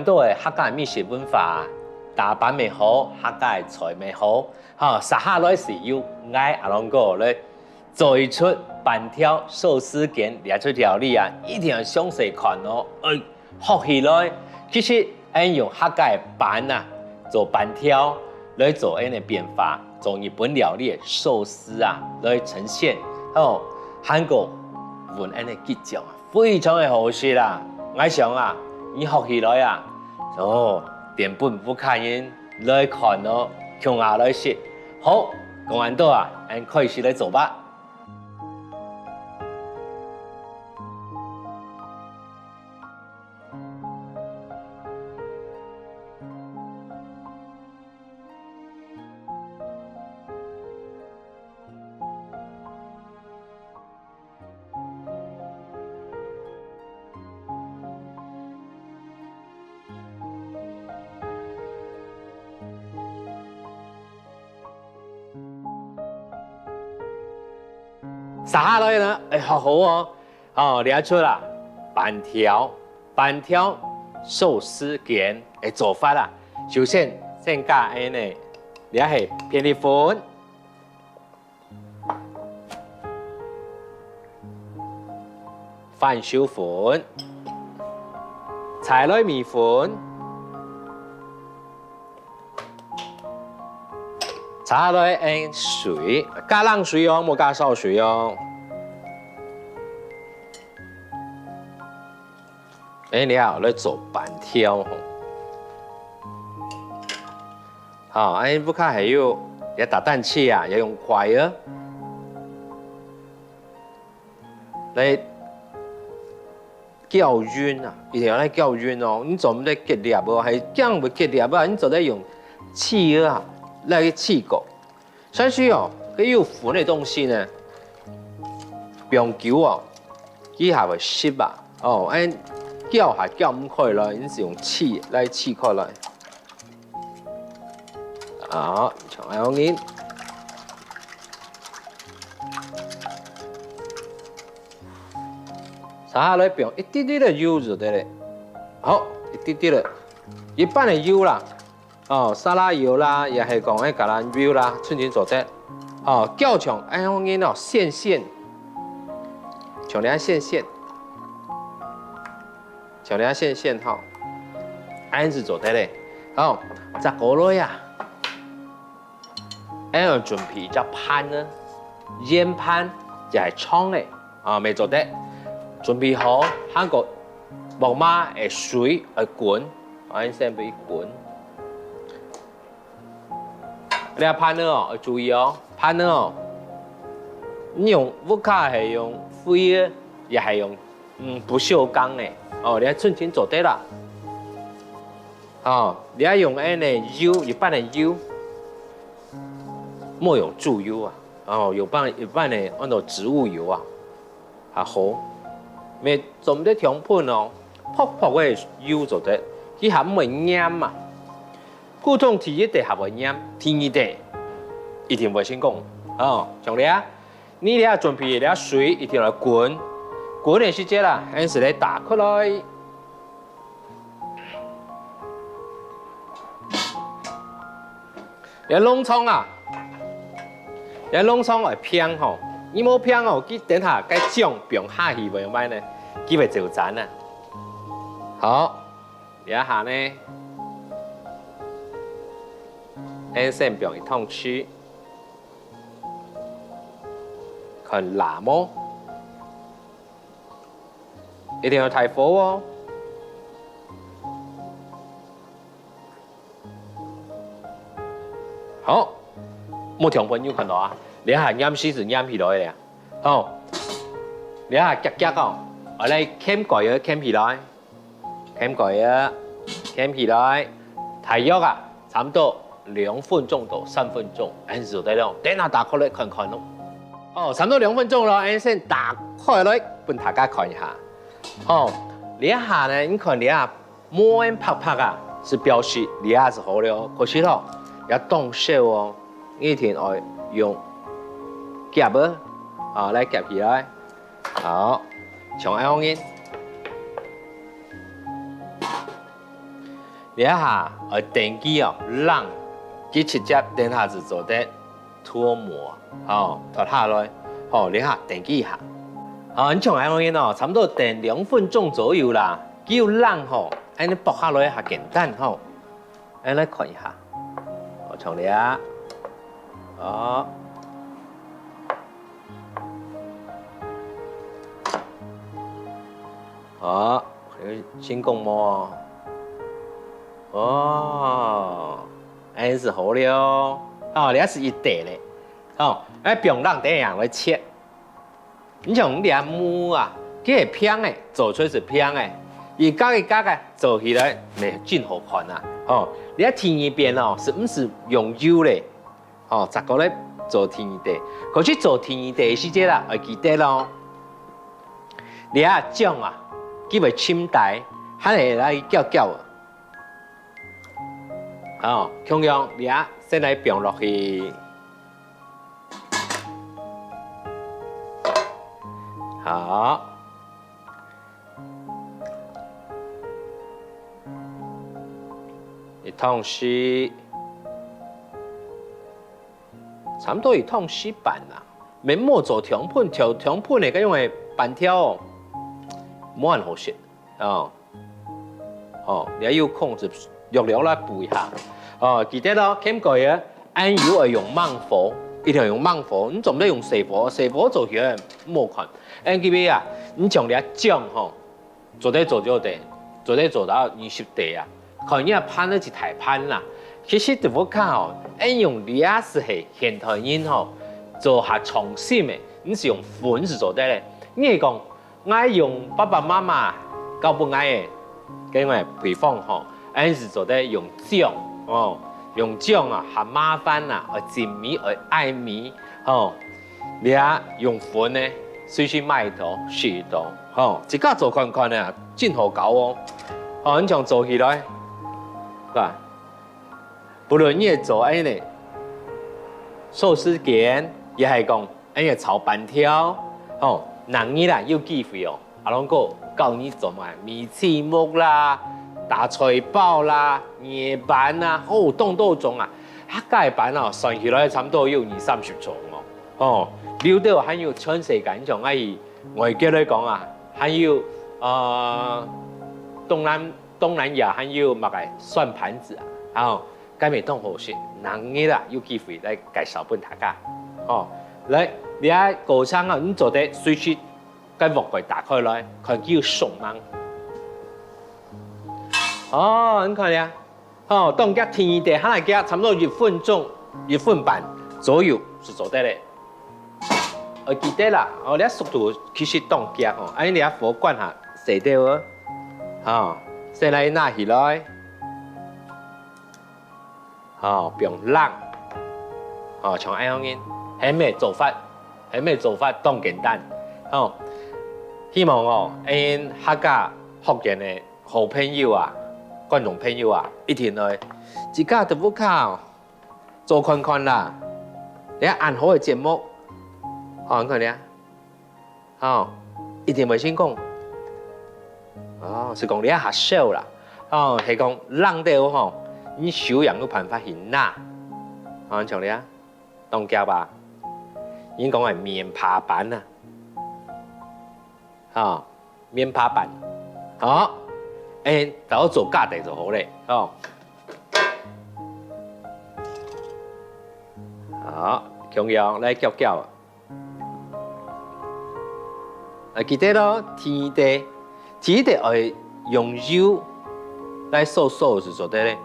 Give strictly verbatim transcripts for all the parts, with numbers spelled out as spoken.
多个客家美食文化，打粄乜好，客家个菜乜好，吼，續下來係由𠊎阿龍哥來做一出粄條壽司卷這出料理啊，一定愛詳細看哦，愛學起來。其實，𠊎用客家个粄啊，做粄條來做恁个變化，做日本料理个壽司啊來呈現，吼，還過搵恁个桔醬啊。 非常个好食啊！𠊎想啊，你學起來啊，哦，等分屋下人來看哦，共下來食。好，講恁多啊，𠊎開始來做吧。續下來呢，愛學好哦。哦，這出啊，粄條，粄條壽司卷个做法啊，首先先加恁呢，這係片栗粉、 番薯粉、在來米粉，續來用水，加冷水哦，莫加燒水哦。恁樣來做粄條吼。好，恁樣屋下還有這打蛋器啊，也用筷仔來攪勻啊，一定愛來攪勻哦，你做毋得結粒哦，還驚會結粒啊，你做得用揤仔啊，來去揤過。 但是哦，該有粉个東西呢，放久哦，佢還會濕啊。哦，恁攪還攪毋開來，你就用揤來揤開來。啊，像恁樣仔。續下來放一滴滴个油就對了。好，一滴滴个，一般个油啦。 哦，沙拉油啦，也係講該橄欖油啦，全全做得。哦，攪像恁樣仔哦，線線，像這線線，像這線線吼，恁樣就做得了。好，再過來啊，恁樣準備一隻盤仔，圓盤也係長个，啊，乜做得。準備好，還過鑊嫲个水愛滾，啊，先分佢滾。 這盤仔哦，愛注意哦，盤仔哦，你用屋下係用廢个，也係用，嗯，不鏽鋼个，哦，你全全做得啦。哦，你愛用恁呢油，一般个油，莫用豬油啊，哦，用般，一般个安到植物油啊。 較好。乜做毋得忒噴哦，薄薄个油就得，佢較毋會黏啊。溝通第一垤較會黏，第二垤一定會成功。哦，像這，你這準備這水一定愛滾，滾个時節啦，恁樣仔來打開來。 這籠床啊，這籠床愛平吼，你無平哦，佢等下該醬放下去會仰般呢？佢會走殘啊。好，這下呢，恁樣先放一湯匙，看罅無？ 一定愛大火哦。好，莫忒噴，有看到啊？這下黏時就黏起來了。好，這下遽遽哦，愛來掀蓋仔掀起來，掀蓋仔掀起來，大約啊，差毋多 兩分鐘到三分鐘，恁樣就得了。等下打開來看看咯。哦，差毋多兩分鐘咯，恁樣先打開來分大家看一下。吼，這下呢，你看這下無恁白白啊，係表示這下係好了。可是吼，愛當燒哦，一定愛用夾仔，啊，來夾起來。 好，像恁樣仔。這下愛等佢哦冷，佢直接等下就做得脫模，吼，脫下來，吼，這下等佢一下。吼，你像恁樣哦，差不多等兩分鐘左右啦，佢有冷吼，恁樣剝下來較簡單吼。恁樣來看一下，哦，像這，哦。 哦，有成功無？哦，恁樣就好了。哦，這係一垤咧。哦，愛放冷等下來切。你像這模啊，佢係平个，做出來係平个，一角一角个做起來，乜真好看啊。哦，這第二遍哦，係毋係用油咧？ 哦，再過來做第二垤。可是做第二垤个時節啦，愛記得哦。這醬啊，佢會沉底，還係來攪攪啊。好，共樣這先來放落去。好，一湯匙。 差毋多一湯匙半啊，免莫做忒分，忒，忒分个該種个粄條哦，無恁好食哦。哦，你愛有控制，略略來補一下。哦，記得咯，兼過个，恁油愛用猛火，一定要用猛火，你做毋得用細火，細火做起來無好看。恁樣啊，你像這醬吼， 做得做少垤，做得做到二十垤啊。看你个盤仔係大盤啦。其實都無較哦，恁樣這就係現代人吼，做較創新个，毋係用粉就做得咧。你係講，𠊎用爸爸媽媽教分𠊎个，該个配方吼，恁樣就做得用醬哦，用醬啊，較麻煩啊，愛浸米，愛艾米吼。 這用粉呢，隨時買到，試到，吼，自家做看看呢，真好搞哦。吼，你像做起來，是吧？不論你係做恁樣个壽司卷，也係講恁樣个炒粄條，吼，逐日啦有機會哦，阿龍哥教你做麼个米篩目啦、打菜包啦、捏粄啊，哦，當多種啊。客家个粄哦，算起來差毋多有二三十種哦。 哦，留到還有全世界，你像愛去外國來講啊，還有，呃，東南，東南亞還有麼个蒜盤子啊，吼，該乜當好食，逐日啊，有機會來介紹分大家。吼，來，這過程啊，你做得隨時該鑊蓋打開來，看佢有熟吂。哦，你看啊， 吼，當遽第二垤，還來遽，差毋多一分鐘、一分半左右就做得咧。愛記得啦，哦，這速度其實當遽吼，恁樣這火關下，細兜哦。吼，先來拿起來，吼，放冷，吼，像恁樣个，係無做法，係無做法當簡單，吼。希望哦，恁客家學院个 好朋友啊，觀眾朋友啊，一定愛自家在屋下做看看啦。這恁好个節目，吼，你看這，吼，一定會成功。哦，係講這較燒啦，吼，係講冷兜吼，你手也有辦法去拿。吼，像這，當遽吧，應該講係面帕粄啊。 吼，面帕粄，吼，欸，等下做加底就好咧，吼。好，共樣來攪攪。啊，記得咯，第二垤，第一垤愛用油來掃掃就做得咧。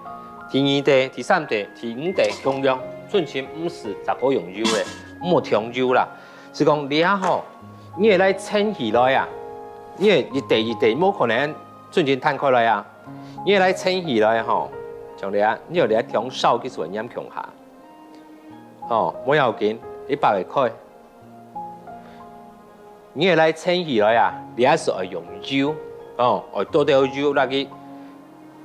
第二垤、第三垤、第五垤共樣，準成毋使再過用油咧，莫添油啦。 係講這吼，你愛來撐起來啊，你愛一垤一垤，無可能準成攤開來啊。你愛來撐起來吼，像這，你愛這中燒去做黏共下。吼，無要緊，一百个開。你愛來撐起來啊，這係愛用油，吼，愛倒兜油落去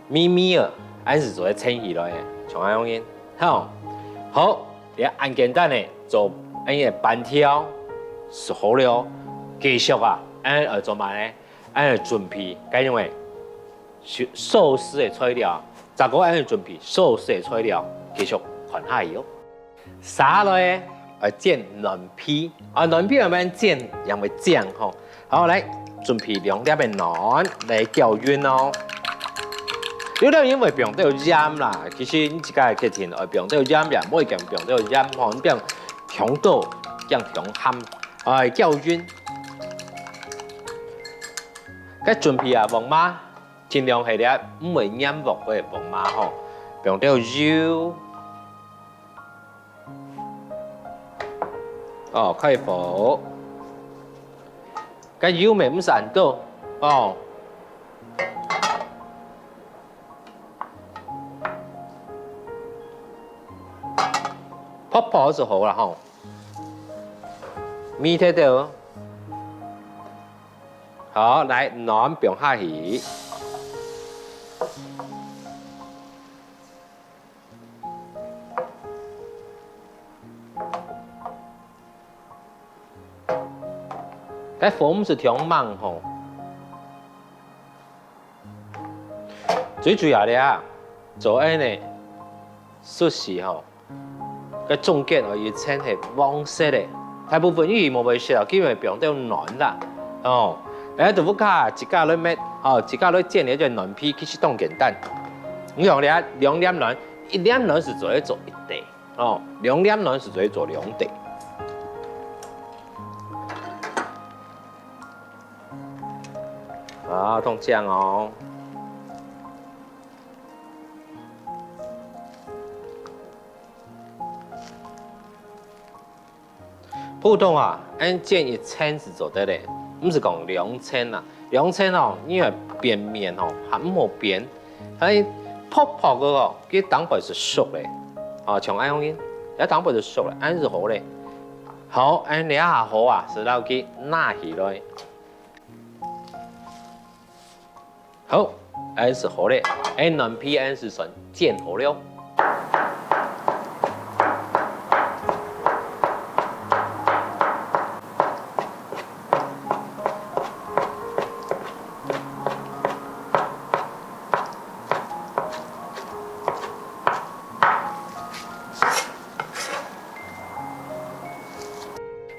咪咪仔，恁樣做得撐起來个，像恁樣个。吼，好，這恁簡單个，做恁樣个粄條，食好了。繼續啊，恁樣愛做麼个呢？恁樣準備，該用个壽壽司个材料，大家恁樣準備所有材料，繼續看下去哦。續下來愛煎卵皮，啊，卵皮愛毋愛煎，因為煎吼。好，來準備兩粒个卵來攪勻哦。有兜人會放兜鹽啦，其實你自家个決定，愛放兜鹽也毋會講放兜鹽吼，你放強多，驚傷鹹，愛攪勻。該準備啊，黃麻，盡量係這毋會黏鑊个黃麻吼，放兜油。 哦，開火。該油乜毋使恁多，哦。泡泡就好啦吼。煨忒兜。好，來，卵放下去。 該火毋使忒猛吼。最主要个啊，做恁樣个壽司吼，該中間哦，一層係黃色个，大部分佢無會食哦，基本上放兜卵啦，哦，然後豆腐卡自家來搣，哦，自家來煎个這卵皮，其實當簡單。你看這兩粒卵，一粒卵係做得做一垤。 哦，兩粒卵係做得做兩垤。啊，當靚哦！普通啊，恁煎一層係做得个，毋使講兩層啊。兩層哦，你愛變面哦，還毋好變。 係薄薄个哦，佢頂背係熟个。哦，像恁樣，這頂背就熟了，恁就好了。好，恁這下好啊，就摎佢拿起來。好，恁就好了，恁卵皮恁就算煎好了。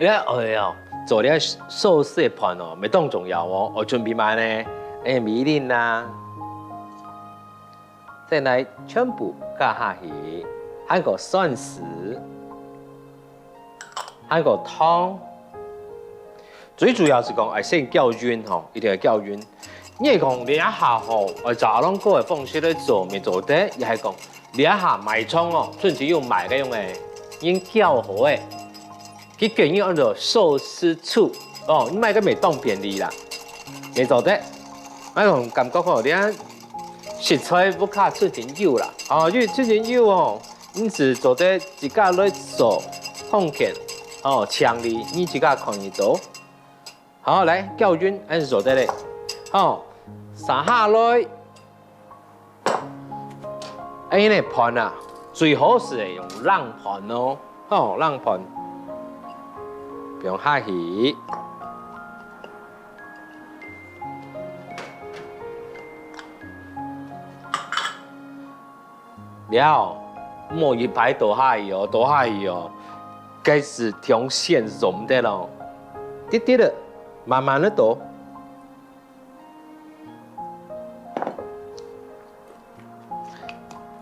哎呀，做這壽司个盤哦，乜當重要哦，愛準備麼个呢？哎，米粒啊，再來全部加下去，還過蒜絲，還過糖。最主要係講愛先攪勻吼，一定愛攪勻。 你係講這下吼，愛照阿龍哥个方式來做，乜做得，也係講這下賣場哦，甚至有賣該種个已經攪好个，佢叫你安到壽司醋哦，你買个乜當便利啦，乜做得。𠊎講感覺吼，這食材屋下出前有啦，哦，有出前有哦，你係做得自家來做，方便哦，強力，你自家可以做。 好，來，攪勻，恁就做得了。好，續下來，恁呢盤啊，最好係用冷盤哦。好，冷盤，放下去。了，莫一擺倒下去哦，倒下去哦，該係中線就毋得咯。滴滴仔，慢慢仔倒。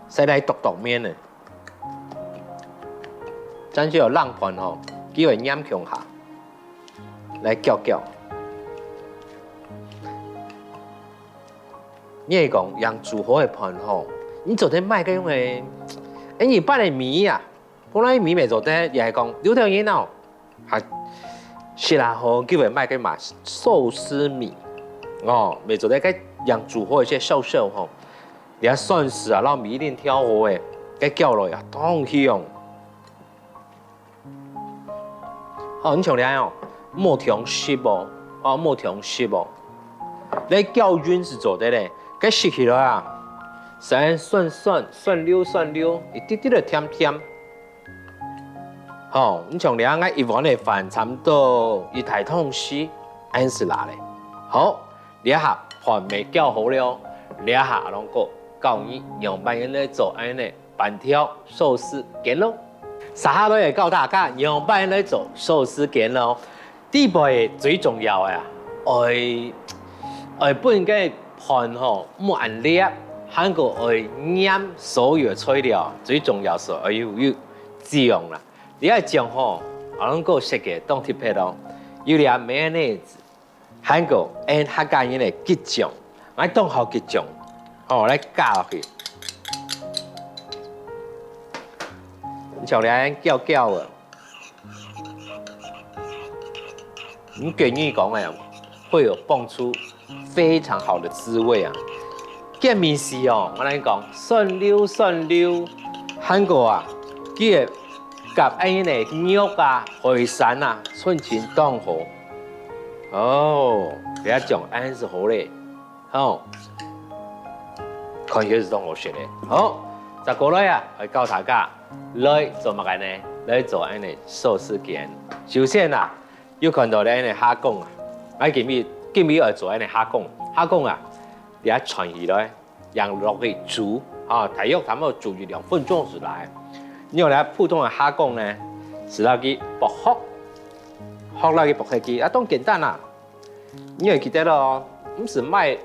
再來剁剁面仔，正經有冷盤吼，佢會黏共下，來攪攪。你係講用煮好个盤吼，你做得買該種个，哎，一般个米啊， 本來米乜做得，也係講有兜人哦，還食啊好，佢會買个嘛壽司米，哦，乜做得該樣煮好一些瘦瘦吼，這蒜絲啊，摎米粒調好个，該攪落啊，當香。哦，你像這樣哦，莫忒濕哦，哦，莫忒濕哦，你攪勻就做得了，該食起來啊，雖然酸酸、酸溜酸溜，一滴滴仔甜甜。 好，你像這下𠊎一碗个飯差毋多一大湯匙，恁就罅了。好，這下飯乜攪好了，這下阿龍哥教你仰般樣來做恁呢粄條壽司卷囉。接下來會教大家仰般樣來做壽司卷囉。底背最重要个啊，愛愛分該盤吼毋恁裂，還過愛黏所有个材料，最重要係愛有有醬啦。這个醬吼，阿龍哥設計當特別哦，有這mayonnaise，還過𠊎客家人个桔醬，𠊎當好桔醬，吼來加落去。像這樣攪攪个，你建議講个會有蹦出非常好的滋味啊。這味緒哦，𠊎來講，酸溜酸溜，還過啊，佢个夾恁呢个肉啊、海產啊，純情當好。哦，這醬恁係好咧，吼，看起來係當好食个。好，再過來啊，來教大家來做麼个呢？來做恁呢壽司卷。首先啊，有看到恁呢蝦公啊，𠊎今日今日愛做恁呢蝦公，蝦公啊，你愛串起來， 仰落去煮，啊，大約差不多煮一兩分鐘就來。你用這普通个蝦公呢，係摎佢剝殼，殼摎佢剝忒去，啊，當簡單啊。你愛記得哦，毋使買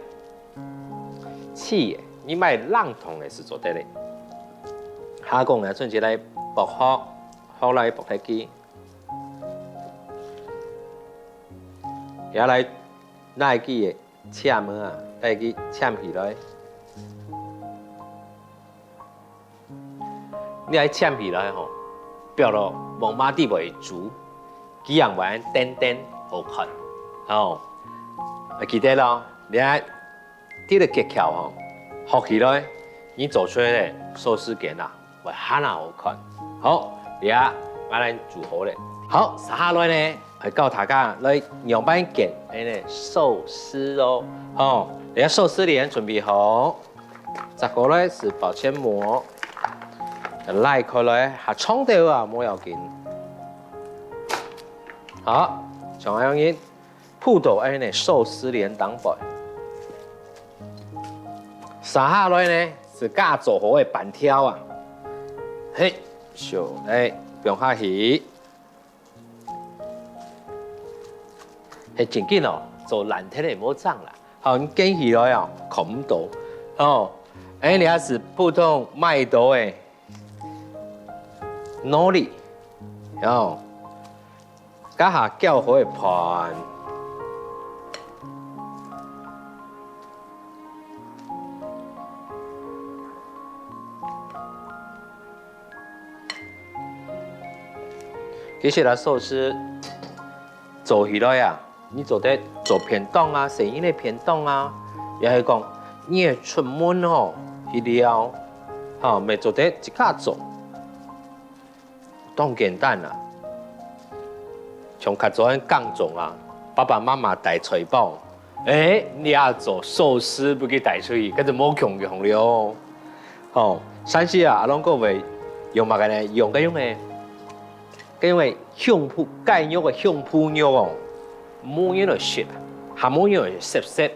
切个，你買冷凍个係做得个。蝦公呢，順勢來剝殼，殼摎佢剝忒去，也來拿佢个 籤啊，帶佢籤起來。你愛籤起來吼，放落鑊嫲底背煮，佢正會恁等等好看。吼，愛記得咯，你愛這个技巧吼，學起來，你做出來个壽司卷啊， 會還較好看。好，這下𠊎來煮好咧。好，接下來呢，愛教大家來仰般捲恁呢壽司哦。吼，這壽司連準備好，再過來係保鮮膜，拉開來，還撞著啊，無要緊。好，像恁樣 鋪到恁呢壽司連頂背。接下來呢，係加做好个粄條啊。嘿，手來放下去。嘿，正經哦，做爛忒个無正啦。好，你捲起來哦，看毋到。哦，哎，你還係普通買到个 nori，哦，加下攪好个飯。其實啊，壽司做起來啊， 你做得做便當啊，細人个便當啊，也係講你愛出門吼，去尞，吼，乜做得自家做。當簡單啊，像較早个耕種啊，爸爸媽媽帶菜包，欸，你也做壽司分佢帶出去，該就無共樣了。吼，但是啊，阿龍哥會用麼个呢？用該用个 該因為胸脯，雞肉个胸脯肉哦，無人來食啊，還無人來食食。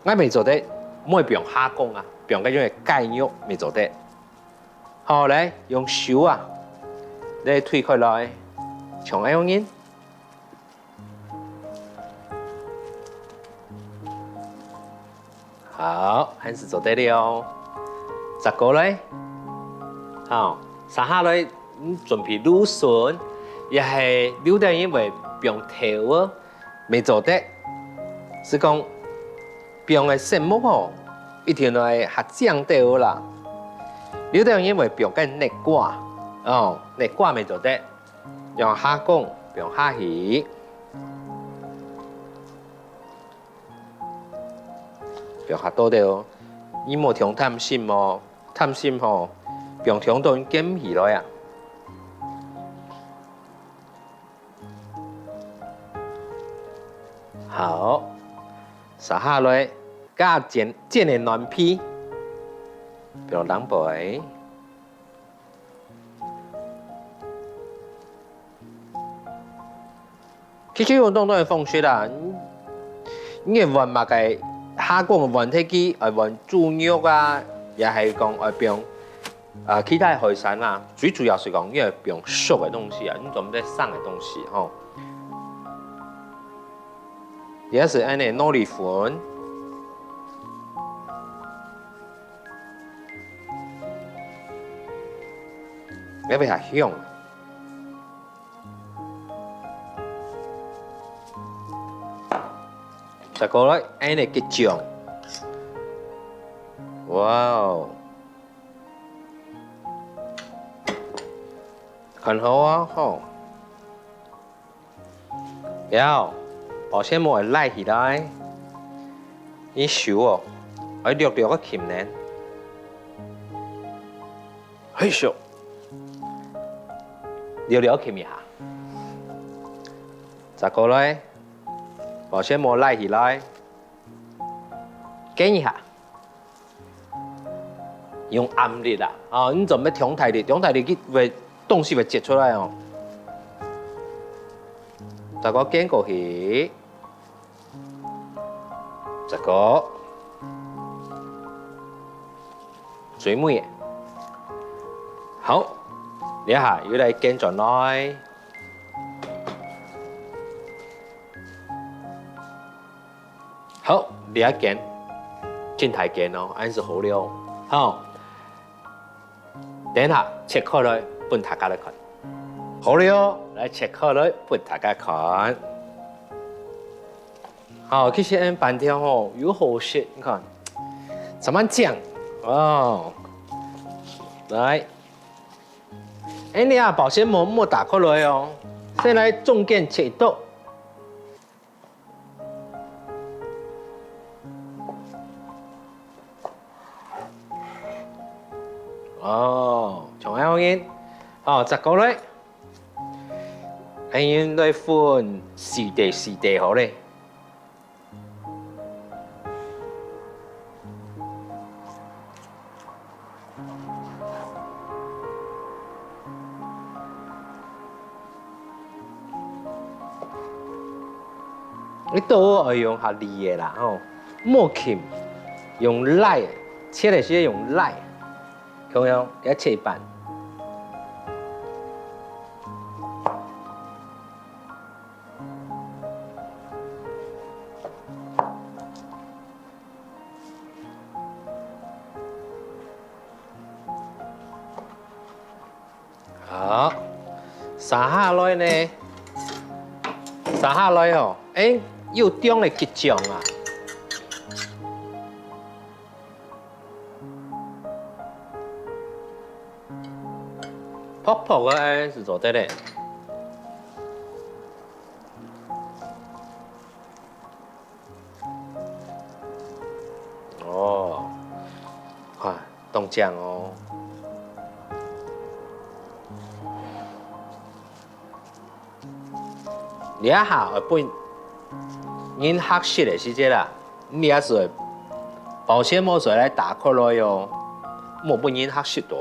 𠊎乜做得，莫放蝦公啊，放該種个雞肉乜做得。好，來，用手啊，來推開來，像恁樣。 好，還係做得了。再過來，好，接下來，嗯，準備蘆筍，也係有兜人會放豆仔，乜做得。係講，放个色目吼，一定愛較靚兜啦。有兜人會放个竻瓜，哦，竻瓜乜做得，用蝦公放下去。 放較多兜哦，你莫忒貪心哦，貪心吼，放忒多鹹起來啊。好，接下來，加煎，煎个卵皮，放冷杯。 其實有當多个方式啦，你，你愛換麼个，蝦公換忒去，愛換豬肉啊，也係講愛放，呃，其他海產啊，最主要係講你愛放熟个東西啊，你做毋得生个東西吼。也係恁呢，腦裡粉，也會較香。 再過來，恁呢結醬。哇哦！看好啊，吼。了，保鮮膜愛拉起來。你手哦，愛略略个撳等。嘿咻，略略撳一下。再過來， 保鮮膜拉起來，捲一下，用暗力啊，啊，你做毋得忒大力，忒大力佢會東西會擠出來哦。再過捲過去，再過最尾个。好，這下又來捲轉來。 好，這一捲，盡大捲哦，恁樣就好了。好，等下切開來分大家來看。好了，來切開來分大家看。好，其實恁粄條吼，又好食，你看，還蠻靚哦。來，哎，你啊，保鮮膜莫打開來哦，先來中間切一刀。 哦，像恁樣，哦，再過來，恁樣來分四垤四垤好咧。你刀愛用較利个啦，吼，莫撳，用拉个，切个時用拉个，共樣，給它切一半。 好，續下來呢？續下來哦，哎，又中了桔醬啊！薄薄个，哎，係做得个。 哦，看，當靚哦。這下愛分人客食个時節啦，你這時保鮮膜就來打開來哦，莫分人客食到，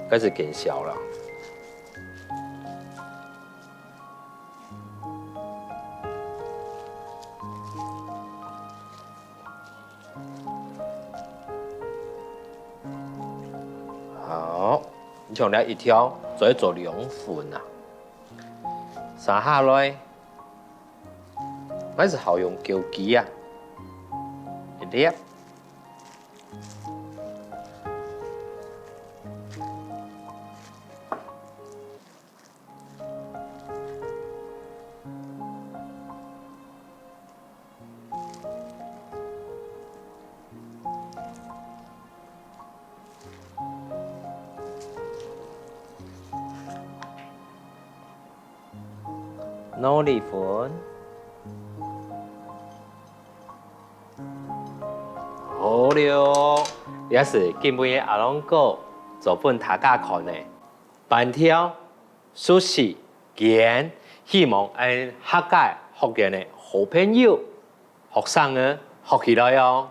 該就見笑啦。 好，你像這一條，就愛做兩份啊。續下來，𠊎係好用枸杞啊，一粒。 腦裡粉。好了，這係今晡日阿龍哥做分大家看个粄條、壽司、 卷，希望𫣆客家學院个好朋友、學生仔學起來哦。